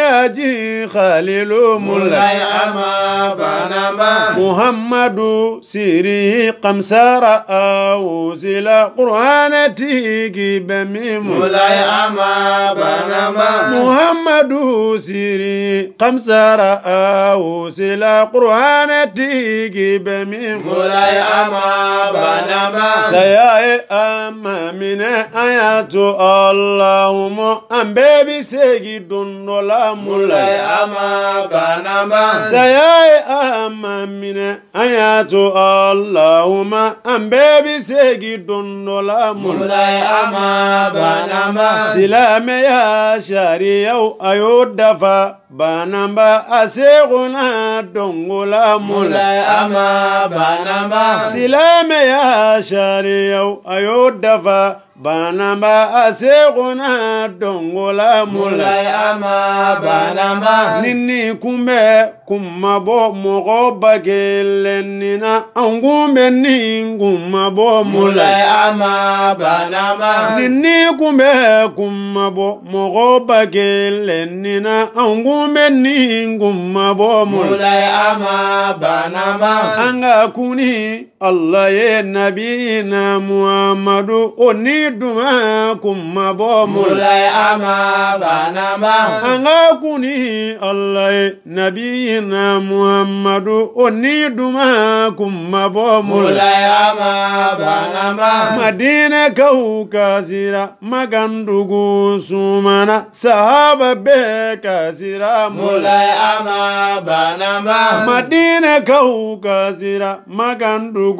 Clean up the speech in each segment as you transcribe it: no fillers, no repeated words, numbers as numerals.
Aji Khalilu Mulay Ama Banamba Muhammadu Siri Kamsara Awuzila Qur'ana tigi bemi Mulay Ama Banamba Muhammadu Siri Kamsara Awuzila Qur'ana tigi bemi Mulay Ama Banamba Sayaye ama mine ayatu Allahumma ambebi segi dondola Mulay Ama Banamba Sayaye ama mine ayatu Allahumma ambebi segi dondola Mulay Ama Banamba Silame ya sharia ayodafa Banamba aseguna dongola Mulay Ama Banamba Silame ya sharia ayodafa Banamba aseguna dongola Mulay Ama Banamba Nini kumbe kumabo mogo bagelenina angumbe ningumabo Mulay Ama Banamba Nini kumbe kumabo mogo bagelenina angumbe ningumabo Mulay Ama Banamba Anga kuni Allah ye nabina Muhammadu oni duma kumabo Mulay Ama Banamba Anga kuni Allah ye nabina Muhammadu oni duma kumabo Mulay Ama Banamba Madina kau kasira magandugu sumana sahaba be kasira Mulay Ama Banamba Madina kau kasira magandugu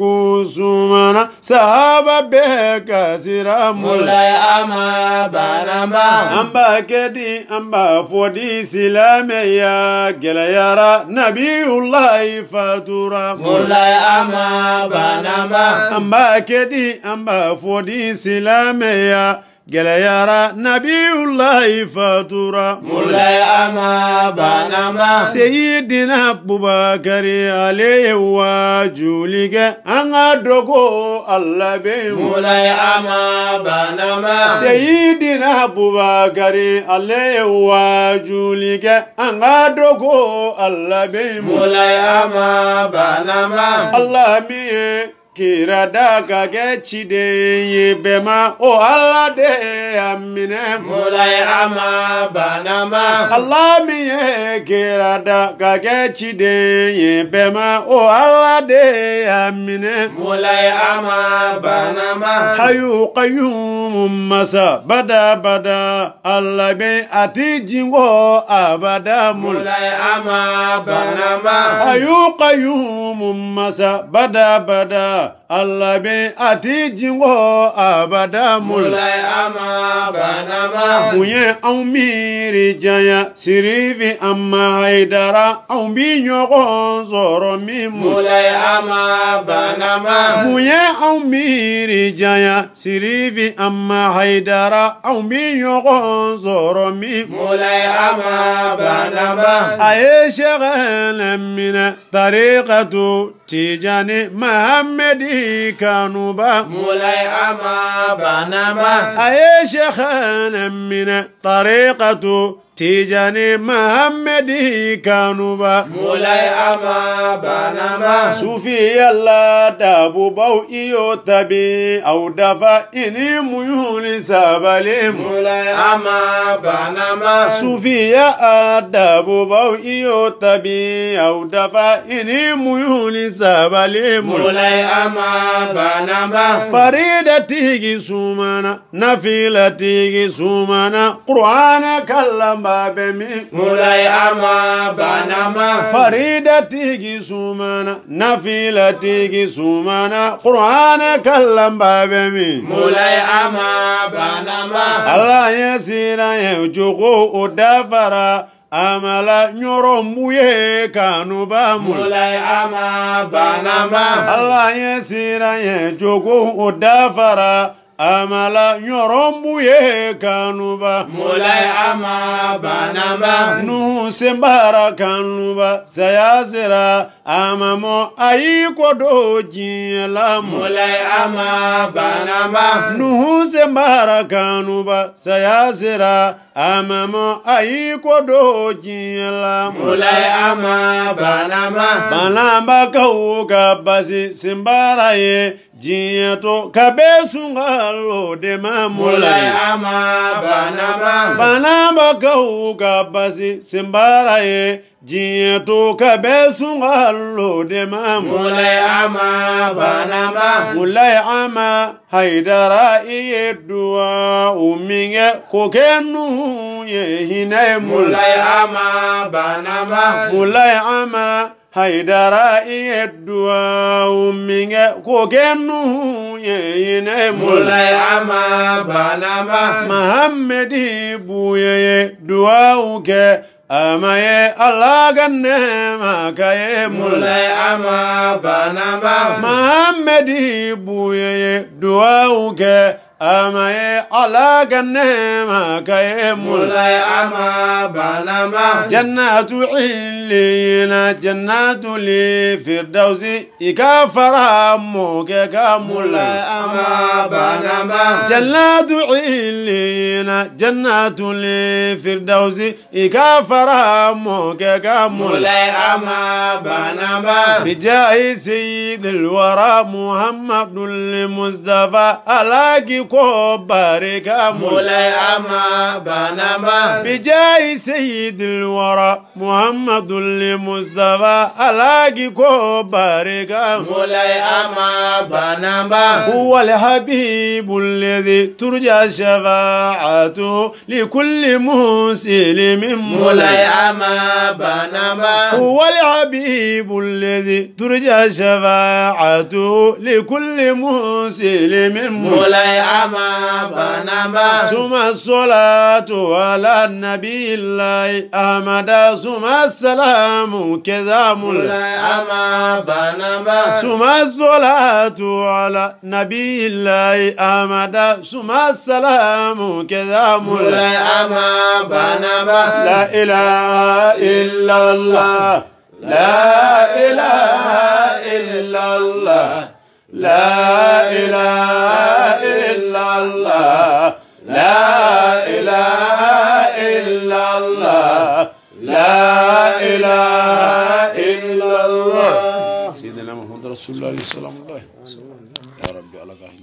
sumana sahaba be kasira Mulay Ama Banamba Amba kedi amba fodi silame ya gelayara Nabiyullahi fatura Mulay Ama Banamba Amba kedi amba fodi silame ya gelayara Nabiyullahi fatura Mulay Ama Banamba Seyyidina Abubakari alayhi wa julige anga dogo Allah be Mulay Ama Banamba Seyyidina Abubakari alayhi wa julige anga dogo Allah be Mulay Ama Banamba Allah mi Kira daga kɛ ciden ye bɛɛ ma o Ala de y'a minɛ Mulay Ama Banamba Ala min ye kira da ka kɛ ciden ye bɛɛ ma o Ala de y'a minɛ Mulay Ama Banamba Hayu qayyum masa bada bada Ala bɛ a ti jingo abada Mulay Ama Banamba Hayu qayyum masa bada bada Allah bɛ a ti jingo abada Mulay Ama Banamba Mun ye anw miiri janya Sirifi Ama Haidara anw bi ɲɔgɔn sɔrɔ min Mulay Ama Banamba Mun ye anw miiri janya Sirifi Ama Haidara anw bi ɲɔgɔn sɔrɔ min Mulay Ama Banamba A ye sɛgɛnɛ minɛ tariqatu Tijani Mahamedi Kanuba Mulay Ama Banamba A ye sɛgɛnɛ minɛ tariqatu Tijani Mahamedi Kanuba Mulay Ama Banamba Sufi Allah dabubaw iyo tabi aw dafa ini muyuni sabali Mulay Ama Banamba Sufiya dabubaw iyo tabi aw dafa ini muyuni sabali Mulay Ama Banamba Farida tigi sumana nafila tigi sumana Qur'ana kalamba bemi Mulay Ama Banamba Farida tigi sumana nafila tigi sumana Qur'ana kalamba bemi Mulay Ama Banamba Allah yasira yejugo odafara Amala nyoro muye kanuba Mulay Ama Banamba Allah yasira yejugo odafara Amala ɲɔrɔnbu ye kanuba Mulay ama banamba Nuhu senbara kanuba saya sera a ma mɔ a y'i kɔ don diɲɛ la Mulay ama banamba Nuhu senbara kanuba saya sera a ma mɔ a y'i kɔ don diɲɛ la Mulay ama banamba Banambakaw ka basi senbara ye diɲɛ to ka bɛɛ sunkalo de ma Mulay ama banamba Banambakaw ka basi senbara ye diɲɛ to ka bɛɛ sunkalo de ma Mulay ama banamba Mulay ama Haidara i ye duwawu min kɛ k'o kɛ Nuhu ye hinɛ ye Mulay ama banamba Mulay ama Haidara i ye duwawu min kɛ k'o kɛ Nuhu ye hinɛ ye Mulay ama banamba Mahamedi Buye ye duwawu kɛ a ma ye Ala ka nɛɛma k'a ye Mulay ama banamba Mahamedi Buye ye duwawu kɛ a ma ye Ala ka nɛɛma k'a ye Mulay ama banamba Jannatu illiyina jannatu li firdausi i ka fara mɔkɛ ka Mulay ama banamba Jannatu illiyina jannatu li firdausi i ka fara mɔkɛ ka Mulay ama banamba Bijahi sayyidil wara Muhammadul Mustafa Ala k'i ko barika Mulay ama banamba Bijahi sayyidil wara Muhammadul Mustafa Ala k'i ko barika Mulay ama banamba هو الحبيب الذي ترجى شفاعته لكل مسلم Mulay ama banamba هو الحبيب الذي ترجى شفاعته لكل مسلم Mulay ama banamba ثم الصلاة على النبي الله أحمد ثم السلام كذا Mulay ama banamba ثم الصلاة على نبي الله أحمد ثم السلام كذا Mulay ama banamba لا إله إلا الله لا إله إلا الله لا إله إلا الله لا إله إلا الله لا إله إلا الله سيدنا محمد رسول الله عليه السلام. يا ربي على قاهنا.